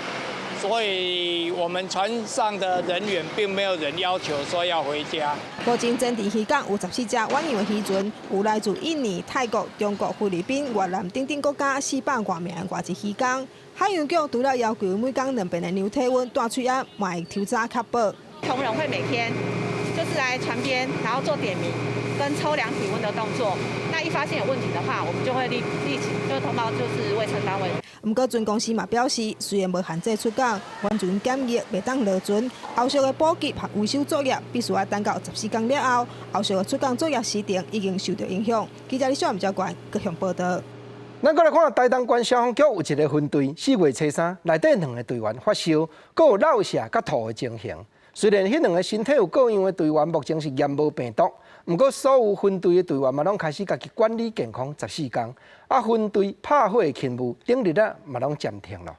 所以我們船上的人員並沒有人要求說要回家。目前前鎮漁港有14隻遠洋的漁船，有來自印尼、泰國、中國、菲律賓、越南等等國家400外名的外籍漁工。海洋局除了要求每工兩遍的量體溫、戴喙仔，嘛會抽查確保。同仁會每天就是來船邊，然後做點名跟抽量體溫的動作。那一發現有問題的話，我們就會立即就通報就是衛生單位。毋過船公司嘛表示，雖然無限制出港，完全檢疫袂當落船，後續的補給和維修作業必須愛等到十四工了後，後續的出港作業時程已經受到影響。記者李小吳教官各項報道。咱閣來看台東縣消防局有一个分隊，4月初3，內底兩个隊員發燒，閣有落瀉佮吐的情形。雖然彼兩个身體有過樣的隊員目前是驗無病毒，毋過所有分隊的隊員嘛攏開始家己管理健康十四工。啊，分隊拍火的勤務頂日仔嘛攏暫停咯。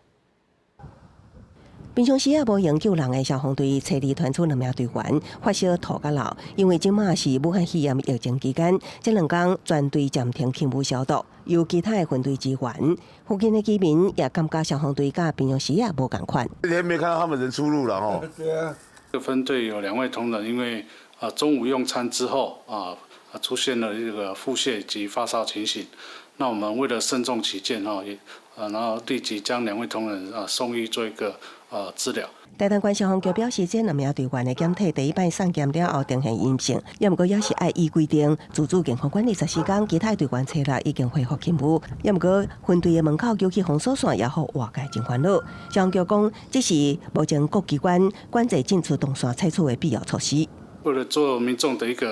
平常時也無閒救人的消防隊，初二傳出兩名隊員發燒吐佮漏，因為這馬是武漢肺炎疫情期間，這兩工全隊暫停勤務消毒，由其他的分隊支援。附近的居民也感覺消防隊佮平常時也無仝款。這天沒看到他們人出入了吼。對啊。這分隊有兩位同仁，因為中午用餐之後出現了這個腹瀉及發燒情形，那我們為了慎重起見哈，也然後立即將兩位同仁送醫做一個治療。台東縣消防局表示，這兩名隊員的檢體第一擺送檢了後呈現陰性，也毋過猶是愛依規定自主健康管理十四工，其他隊員初六已經恢復勤務。也毋過分隊的門口丟棄封鎖線，也予外界真煩惱。消防局講，這是目前各機關管制進出動線採取的必要措施。為了做民眾的一個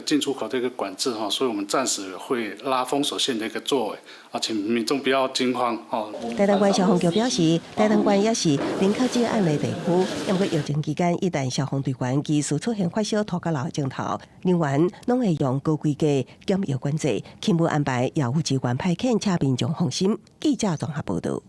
進出口的一個管制哈，所以我們暫時會拉封鎖線的一個作為啊，請民眾不要驚慌哦。台東縣消防局表示，台東縣也是零確診案例地區，毋過疫情期間，一旦消防隊員疑似出現發燒、吐佮漏的症頭，人員攏會用高規格檢疫管制，勤務安排也有職員派遣，請民眾放心。記者綜合報導。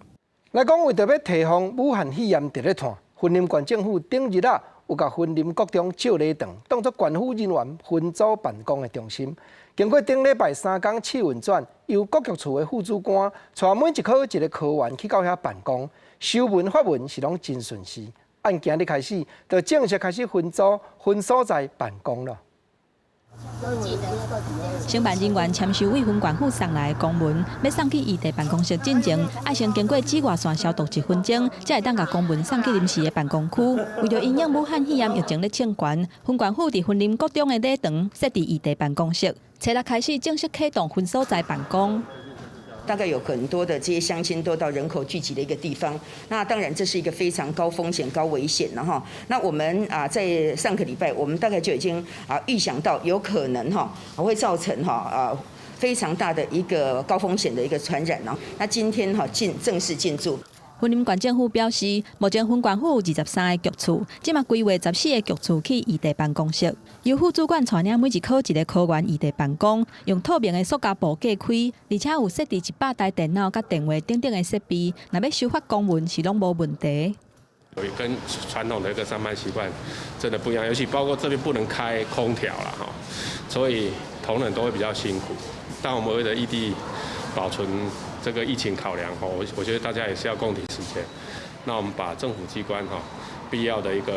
來講，為著欲提防武漢肺炎佇咧傳，雲林縣政府頂日仔有共雲林國中照禮堂當作縣府人員分組辦公的中心。經過頂禮拜三工試運轉，由各局處的副主官帶每一科一个科員去到遐辦公，收文發文是攏真順勢。按今日開始，就正式開始分組分所在辦公囉。承辦人員簽收衛分縣府送來的公文，欲送去異地辦公室進前，愛先經過紫外線消毒一分鐘，才會當共公文送去臨時的辦公區。為著因應武漢肺炎疫情咧衝懸，分縣府佇雲林國中的禮堂設置異地辦公室，初六開始正式啟動分所在辦公。大概有很多的這些鄉親都到人口聚集的一個地方，那當然這是一個非常高風險、高危險的哈。那我們在上個禮拜，我們大概就已經預想到有可能哈會造成哈非常大的一個高風險的一個傳染。那今天哈正式進駐。雲林縣政府表示，目前分縣府有23个局處，這馬規劃14个局處去異地辦公室。由副主管帶領每一科一个科員異地辦公，用透明的塑膠布隔開，而且有設置100台電腦佮電話等等的設備，若欲收發公文是攏無問題。跟傳統的一個上班習慣真的不一樣，尤其包括這邊不能開空調啦，哈，所以同仁都會比較辛苦。但我們為了異地保存這個疫情考量，我覺得大家也是要共體時艱。那我們把政府機關哈必要的一個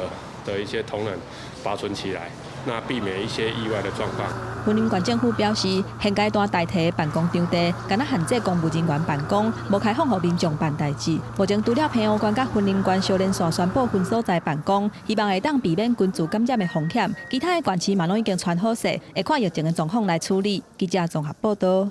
的一些同仁保存起來，那避免一些意外的狀況。雲林縣政府表示，現階段代替辦公場地，敢若限制公務人員辦公，無開放予民眾辦代誌。目前除了澎湖縣佮雲林縣相連線宣布分所在辦公，希望會當避免群聚感染的風險。其他的縣市嘛攏已經傳好勢，會看疫情的狀況來處理。記者綜合報道。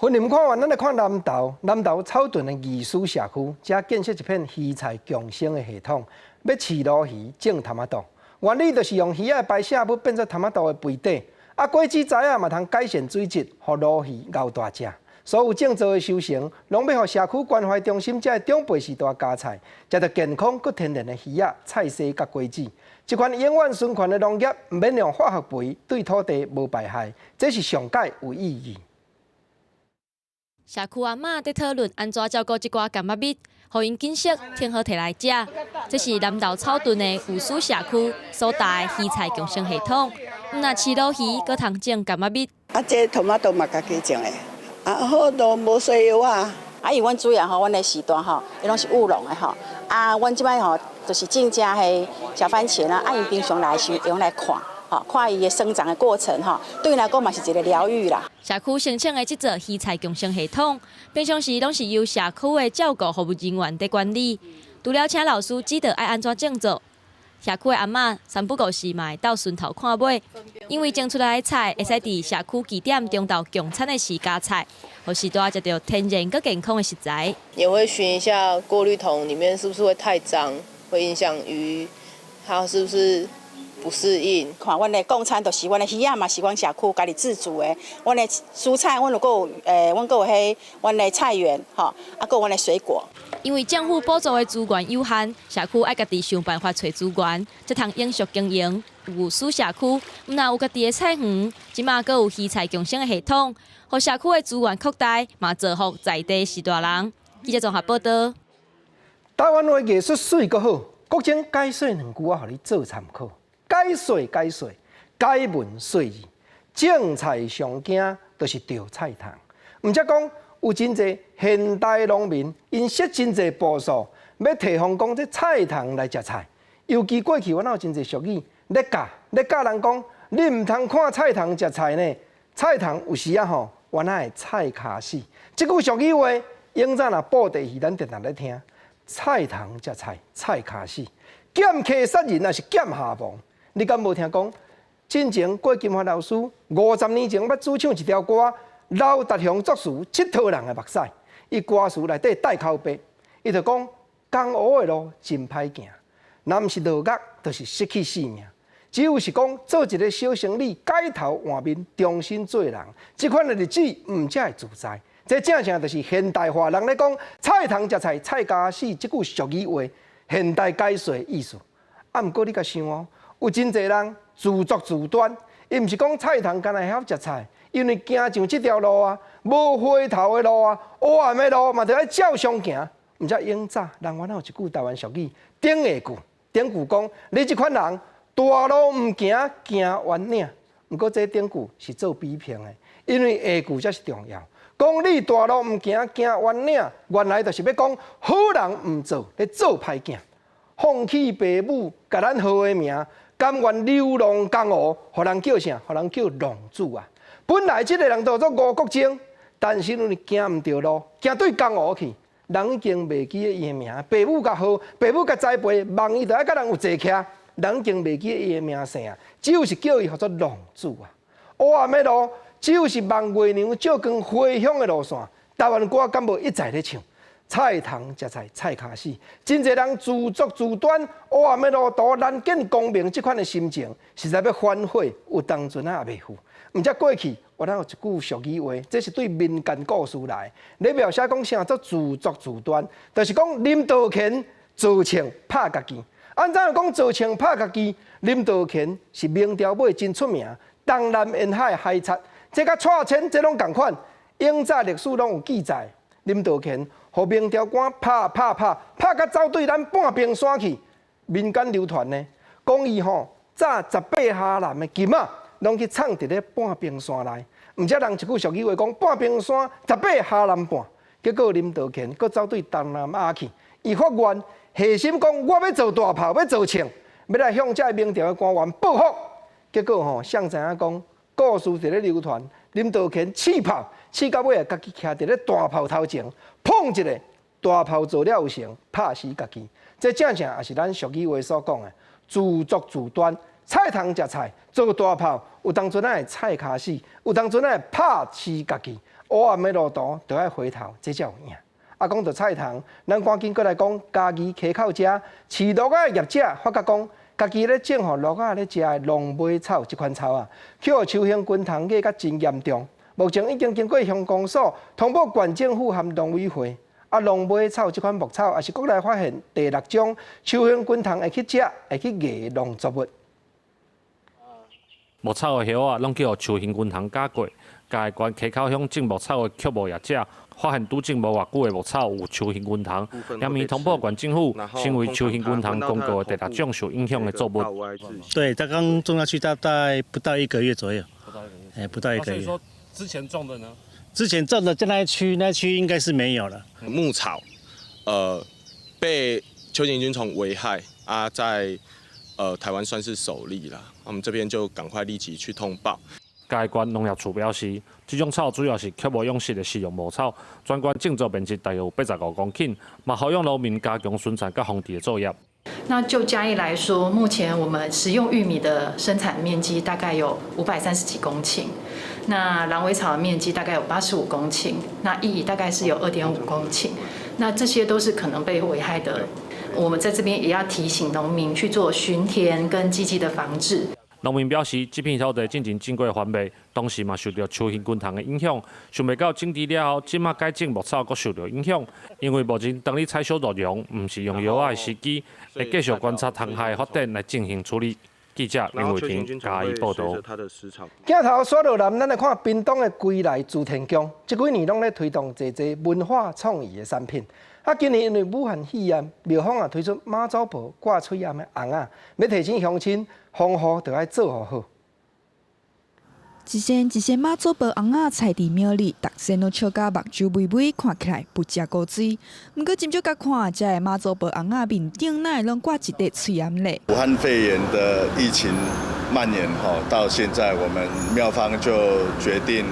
雲林看完，咱來看南投。南投草屯的義書社區，遮建設一片魚菜共生的系統，欲飼鱸魚、種凼仔肚。原理就是用魚仔的排泄物變做凼仔肚的肥底，啊，果子栽仔嘛通改善水質，予鱸魚𠢕大隻。所有種植的收成，攏欲予社區關懷中心遮的長輩時代加菜，食著健康閣天然的魚仔、菜薒佮果子。這款永遠循環的農業，毋免用化學肥，對土地無排害，這是上蓋有意義。社區阿嬤佇討論按怎照顧這寡柑仔蜜，予𪜶緊縮天好提來食。這是南投草屯的有書社區所搭的魚菜共生系統，毋若飼鱸魚，閣通種柑仔蜜。啊，這トマト嘛家己種的，啊好都無西藥啊。啊，因為阮主要吼，阮的時段吼，伊攏是務農的吼。啊，阮這擺吼，就是種這彼小番茄啦。啊，𪜶平常來是用來看，吼，看伊的生長的過程吼，對𪜶來講嘛是一個療癒啦。社區申請的這座魚菜共生系統，平常時攏是由社區的照顧服務人員佇管理。除了請老師指導愛按怎種作，社區的阿嬤三不五時嘛會到巡頭看買，因為種出來的菜會使佇社區據點中晝共餐的時加菜，予序大食著天然閣健康的食材。也會巡一下過濾桶裡面是不是會太髒，會影響魚，它是不是不適應。看阮的供餐，就是阮的魚仔嘛，是阮社區家己製作的。阮的蔬菜，阮有閣有阮閣有彼阮的菜園，吼，啊，閣有阮的水果。因為政府補助的資源有限，社區愛家己想辦法揣資源，才通永續經營。有書社區，毋若有家己的菜園，這馬閣有魚菜共生的系統，予社區的資源擴大，嘛造福在地序大人。記者綜合報道。台灣話藝術媠閣好，國情解說兩句，我予你做參考。解說解說，解文說字，種菜上驚就是著菜蟲。毋則講有真濟現代農民，𪜶設真濟步數，欲提防講這菜蟲來食菜。尤其過去，阮有真濟俗語咧教咧教人講，你毋通看菜蟲食菜呢。菜蟲有時仔吼，原來會菜跤死。這句俗語話，永早若布袋戲，咱定定咧聽。菜蟲食菜，菜跤死。劍客殺人，抑是劍下亡？你敢無聽講？進前郭金發老師50年前捌主唱一條歌，劉達雄作詞，𨑨迌人的目屎。伊歌詞內底帶口白，伊就講江湖的路真歹行，若毋是落獄，就是失去性命。只有是講做一个小生理，改頭換面，重新做人，這款的日子毋才會自在。這正正就是現代話人咧講，菜蟲食菜，菜跤死，這句俗語話，現代解說意思。啊，毋過你共想哦，有真濟人自作自斷，伊毋是講菜蟲干焦會曉食菜，因為行上這條路啊，無回頭的路啊，黑暗的路嘛，著愛照常行。毋知永早人原來有一句台灣俗語，頂下句，頂句講，你這款人大路毋行，行彎嶺。毋過這頂句是做比評的，因為下句才是重要。講你大路毋行，行彎嶺，原來就是欲講好人毋做，咧做歹囝，放棄爸母，共咱號的名，甘願流浪江湖，予人叫啥？予人叫浪子啊！本來這个人叫做吳國楨，但是因為行毋著路，行對江湖去，人已經袂記得伊的名，爸母共號，爸母共栽培，望伊著愛佮人有坐徛，人已經袂記得伊的名姓啊，只有是叫伊號做浪子啊。黑暗的路，只有是望月娘照光回鄉的路線。台灣歌敢無一再咧唱？菜蟲食菜，菜跤死，真濟人自作自斷，黑暗的路途難見光明，這款的心情，實在欲反悔，有當陣仔也袂赴。毋才過去，原來有一句俗語話，這是對民間故事來，咧描寫講啥做自作自斷，就是講林道乾做銃拍家己。按怎講做銃拍家己？林道乾是明朝尾真出名，東南沿海海賊，這佮蔡牽這攏仝款，永早歷史攏有記載。林道乾予明朝官拍拍拍拍甲走對咱半邊山去，民間流傳呢，講伊吼早18下南的金仔，攏去藏佇咧半邊山內。毋才人一句俗語話講半邊山18下南半，結果林道乾閣走對東南亞去，伊發願下心講我欲做大炮，欲做銃，欲來向這个明朝的官員報復。結果吼，誰知影講故事佇咧流傳，林道乾試炮。試到尾啊，家己徛佇咧大炮頭前，砰一下，大炮做了有成，拍死家己。這正正也是咱俗語話所講的，自作自斷。菜蟲食菜，做大炮，有當陣仔會菜跤死，有當陣仔會拍死家己。黑暗的路途，著愛回頭，這才有影。啊，講到菜蟲，咱趕緊閣來講嘉義溪口遮飼鱸仔的業者發覺講，家己咧種予鱸仔咧食的狼尾草這款草啊，去予秋行軍蟲咬甲真嚴重。目前已經經過鄉公所通報縣政府和農委會，啊，狼尾草這款牧草也是國內發現第六種秋行軍蟲會去食、會去咬農作物。牧草的葉仔攏去予秋行軍蟲咬過，嘉義縣溪口鄉種牧草的畜牧業者發現拄種無偌久的牧草有秋行軍蟲，連绵通報縣政府，成為秋行軍蟲公告的第六種受影響的作物。對，他剛種下去大概不到一個月左右，不到一個月。之前種的呢？之前種的在那一區，那區應該是沒有了。牧草，被秋行軍蟲危害啊，在台灣算是首例了。我們這邊就趕快立即去通報。嘉義縣農業處表示，這種草主要是畜牧養殖的食用牧草，全縣種植面積大約有85公頃，嘛予養農民加強生產佮防治的作業。那就嘉義來說，目前我們食用玉米的生產面積大概有530幾公頃，那狼尾草的面積大概有85公頃，那薏苡大概是有2.5公頃，那這些都是可能被危害的。我們在這邊也要提醒農民去做巡田跟積極的防治。農民表示，這片土地進前種過番麥，當時嘛受著秋行軍蟲的影響，想袂到整治了後，這馬改種牧草閣受著影響。因為目前當咧採收鹿茸，毋是用藥仔的時機，會繼續觀察蟲害的發展來進行處理。記者林偉霆嘉義報導。鏡頭刷落來，咱來看屏東的歸來慈天宮，這幾年攏咧推動濟濟文化創意的產品。啊，今年因為武漢肺炎，廟方也推出媽祖婆掛喙罨的尪仔，欲提醒鄉親防護著愛做予好。一身一身媽祖婆尪仔踩佇廟裡，逐身攏笑甲目睭微微，看起來不食古錐。毋過真少共看，這个媽祖婆尪仔面頂哪會攏掛一塊喙罨咧？武漢肺炎的疫情蔓延吼，到現在我們廟方就決定，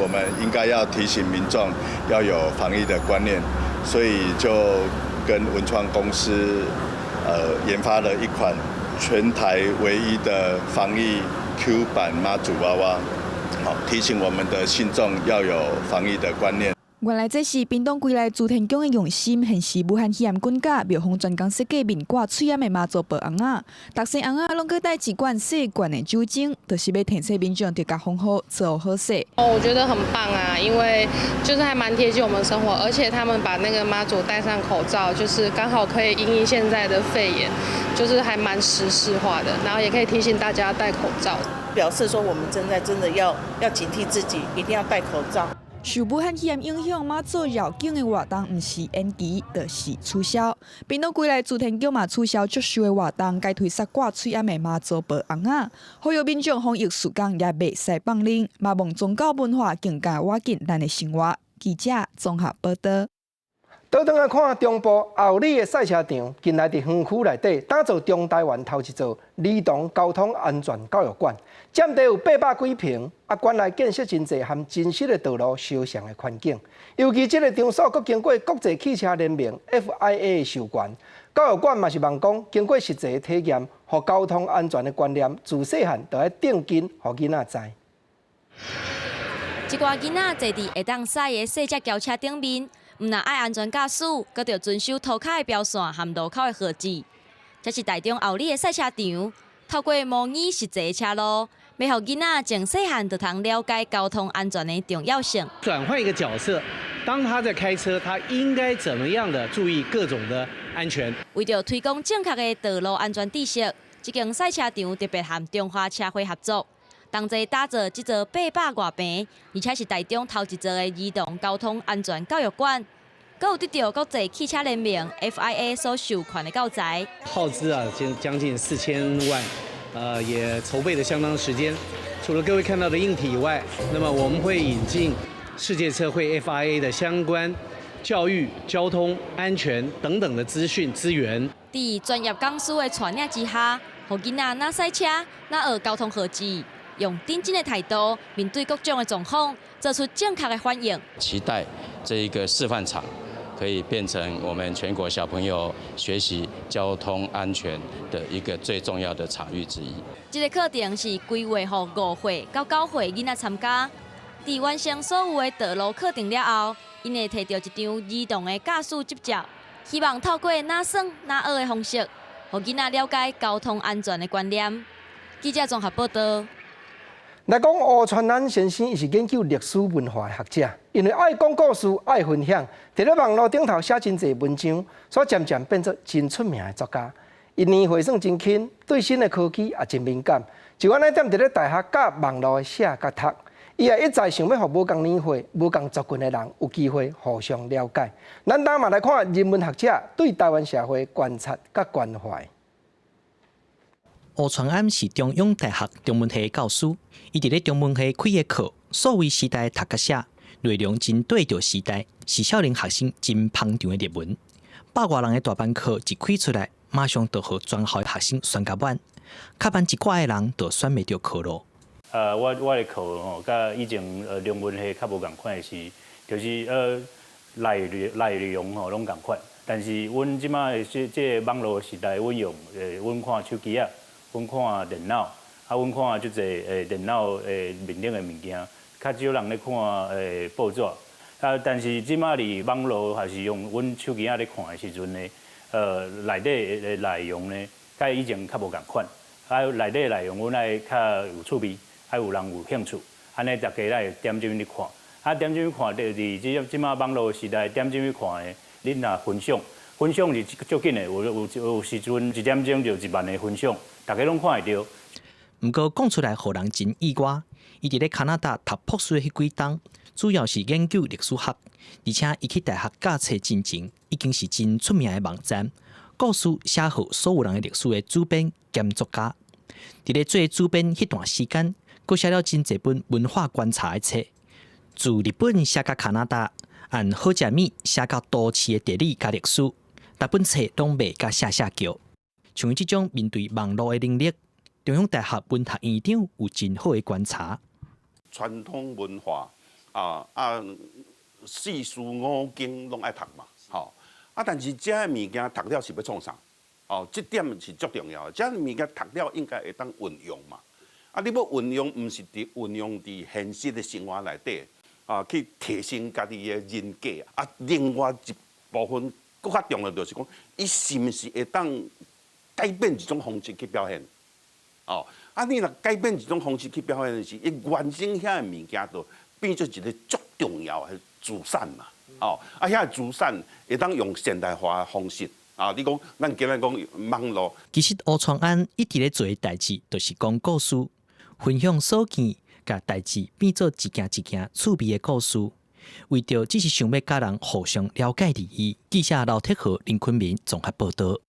我們應該要提醒民眾要有防疫的觀念，所以就跟文創公司，研發了一款全台唯一的防疫 Q 版媽祖娃娃，好提醒我們的信眾要有防疫的觀念。原來這是屏東歸來慈天宮的用心，現時武漢肺炎滾價，廟方專工設計面掛喙罨的媽祖婆尪仔，逐身尪仔攏閣帶一罐細罐的酒精，就是欲提醒民眾著共防護做好勢。哦，我覺得很棒啊，因為就是還蠻貼近我們生活，而且他們把那個媽祖戴上口罩，就是剛好可以因應現在的肺炎，就是還蠻時事化的，然後也可以提醒大家戴口罩，表示說我們正在真的要警惕自己，一定要戴口罩。受武漢肺炎影響，媽祖繞境的活動毋是延期，就是取消。屏東歸來慈天宮嘛取消祝壽的活動，改推出掛喙罨的媽祖婆尪仔，呼籲民眾防疫時間也袂使放任，嘛望宗教文化更加倚近咱的生活。記者綜合報導。倒轉來看中部后里的賽車場，近來佇園區內底打造中台灣頭一座兒童交通安全教育館，佔地有800幾坪，啊，館內建設真濟和真實的道路相像的環境。尤其這個場所閣經過國際汽車聯盟 FIA 的授權，教育館嘛是望講經過實際體驗，予交通安全的觀念，自細漢就愛釘緊，予囡仔知。一寡囡仔坐佇會當駛的細隻轎車頂面。毋但愛安全駕駛，閣著遵守塗跤的標線和路口的號誌。這是台中后里的賽車場，透過模擬實際的車路，欲予囡仔從細漢就通了解交通安全的重要性。轉換一個角色，當他在開車，他應該怎麼樣的注意各種的安全？為著推廣正確的道路安全知識，這間賽車場特別和中華車會合作，同齊打造這座800外坪，而且是台中頭一座的兒童交通安全教育館。閣有得著國際汽車聯盟 FIA 所授權的教材。耗資啊，將近4000萬，也籌備了相當時間。除了各位看到的硬體以外，那麼我們會引進世界車會 FIA 的相關教育、交通安全等等的資訊資源。佇專業講師的帶領之下，予囡仔若賽車，若學交通號誌，用認真的態度面對各種的狀況，做出正確的反應。期待這一個示範場可以變成我們全國小朋友學習交通安全的一個最重要的場域之一。這個課程是規劃予5歲到9歲囡仔參加。佇完成所有的道路課程了後，𪜶會提著一張兒童的駕駛執照，希望透過若耍若學的方式，予囡仔了解交通安全的觀念。記者綜合報道。來講吳傳安先生，伊是研究歷史文化的學者，因為愛講故事、愛分享，佇咧網路頂頭寫真濟文章，所以漸漸變做真出名的作家。伊年歲算真輕，對新的科技也真敏感，就按呢踮佇咧大學教網路的寫佮讀，伊也一再想欲予無仝年歲、無仝族群的人有機會互相了解。咱今嘛來看人文學者對台灣社會觀察佮關懷。吳傳安是中央大學中文系教師，伊佇咧中文系開的課，數位時代讀佮寫，內容真對著時代，是少年學生真捧場的熱門。百外人的大班課一開出來，馬上就予全校學生選甲滿，較慢一寡的人就選袂著課囉。我的課吼，佮以前中文系較無仝款的是，就是內容吼攏仝款，但是阮這馬的這個網路時代，阮用阮看手機仔。阮看電腦，啊，阮看足濟電腦面頂的物件，較少人咧看報紙。啊，但是這馬佇網路還是用阮手機仔咧看的時陣呢，內底的內容呢，佮以前較無仝款。啊，內底內容阮愛較有趣味，愛有人有興趣，按呢逐家來點進去看。啊，點進去看，就佇這馬網路時代點進去看的，恁若分享，分享是足緊的，有時陣一點鐘就1萬個分享。逐家攏看會著。毋過講出來，予人真意外。伊佇咧加拿大讀博士的彼幾冬，主要是研究歷史學，而且伊去大學教冊進前，已經是真出名的網站，故事寫予所有人的歷史的主編兼作家。佇咧做主編彼段時間，閣寫了真濟本文化觀察的冊，自日本寫到加拿大，按好食物寫到都市的地理佮歷史，逐本冊攏賣甲嚇嚇叫。像伊這種面對網路的能力，中央大學文學院長有真好的觀察。傳統文化啊，四書五經攏愛讀嘛，吼啊！但是這个物件讀了是欲創啥？哦，這點是足重要的。這个物件讀了應該會當運用嘛。啊，你欲運用，毋是佇運用佇現實的生活內底啊，去提升家己的人格。啊，另外一部分閣較重要就是講，伊是毋是會當改變一種方式去表現？哦，啊，你若改變一種方式去表現的時，伊原生遐个物件就變做一个足重要的資產嘛。哦，啊，遐个資產會當用現代化的方式。啊，你講咱今日講網路。其實吳傳安一直咧做的代誌，就是講故事，分享所見，共代誌變做一件一件趣味的故事，為著只是想欲佮人互相了解而已。記者劉鐵和林坤明綜合報導。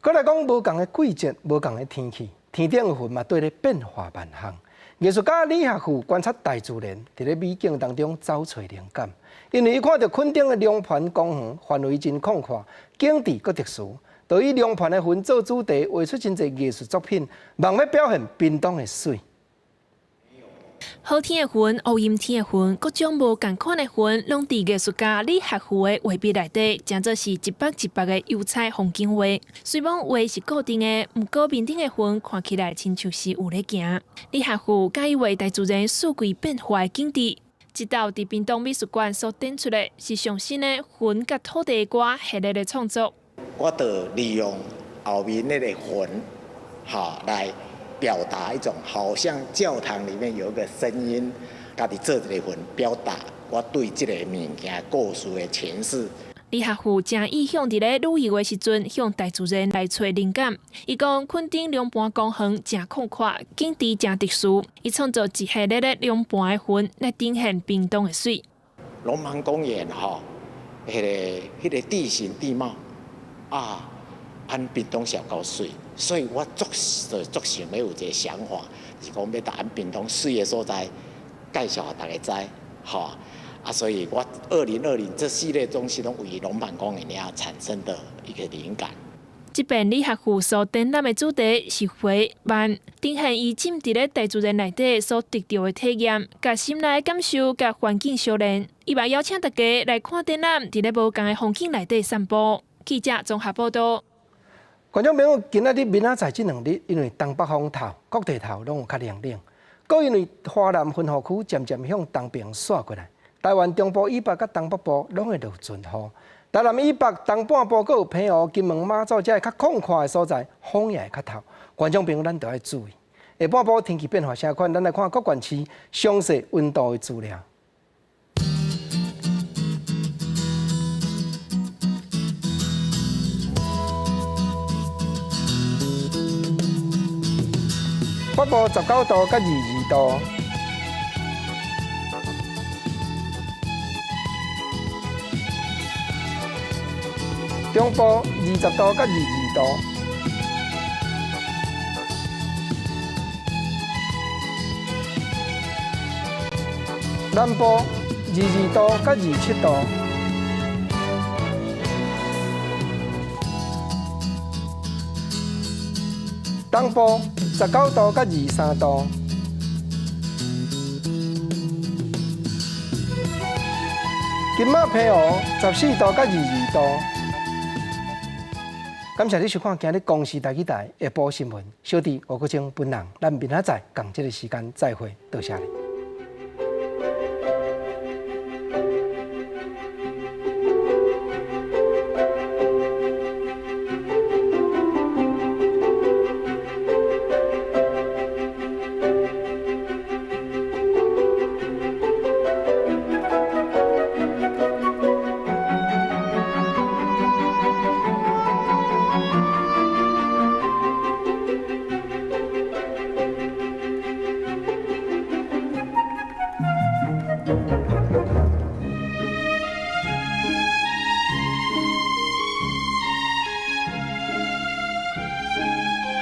閣來講，無仝的季節，無仝的天氣，天頂的雲嘛綴咧變化萬象。藝術家李學富觀察大自然，佇咧美景當中找揣靈感。因為伊看著墾丁的龍盤公園範圍真廣闊，景致閣特殊，就以龍盤的雲做主題，畫出真濟藝術作品，望欲表現屏東的媠。好天的雲、烏陰天的雲，各種無仝款的雲，攏佇藝術家李學富的畫筆內底，成做是一幅一幅的油彩風景畫。雖罔畫是固定的，毋過面頂的雲看起來親像是有咧行。李學富佮意畫大自然四季變化的景致，這道佇屏東美術館所展出的是上新的雲佮土地歌系列的創作。我就利用後面那個雲，哈，來表達一種好像教堂裡面有一個聲音，家己做一个雲，表達我對這个物件故事的詮釋。李學富誠意向佇咧旅遊的時陣，向大自然來揣靈感。伊講，墾丁龍盤公園誠曠闊，景致誠特殊。伊創作一系列的龍盤的雲來呈現屏東的媠。龍盤公園吼，彼个地形地貌啊，按屏東上夠媠，所以我足足想欲有一个想法，是講欲共屏東媠的所在介紹予大家知，吼。啊，所以我2020這系列東西攏為龍盤公園爾產生的一個靈感。這遍李學富所展覽的主題是回慢，呈現伊浸佇咧大自然內底所得著的體驗，佮心內的感受佮環境相連。伊嘛邀請大家來看展覽，佇咧無仝的風景內底散步。記者綜合報導。觀眾朋友，今仔日明仔載這兩日，因為東北風透，各地頭攏有較涼冷，閣因為華南雲雨區漸漸向東邊徙過來。台灣中部以北佮東北部攏會落陣雨，台南以北、東半部閣有澎湖、金門、馬祖這个較曠闊的所在，風也會較透。觀眾朋友，咱著愛注意。下半晡天氣變化啥款？咱來看各縣市詳細溫度的資料。北部19度佮22度。中部20度佮22度，南部22度佮27度，東部19度佮23度，金馬澎湖14度佮22度。感謝你收看今日公視台語台下晡新聞，小弟吳國清本人，咱明仔載仝這个時間再會，多謝你。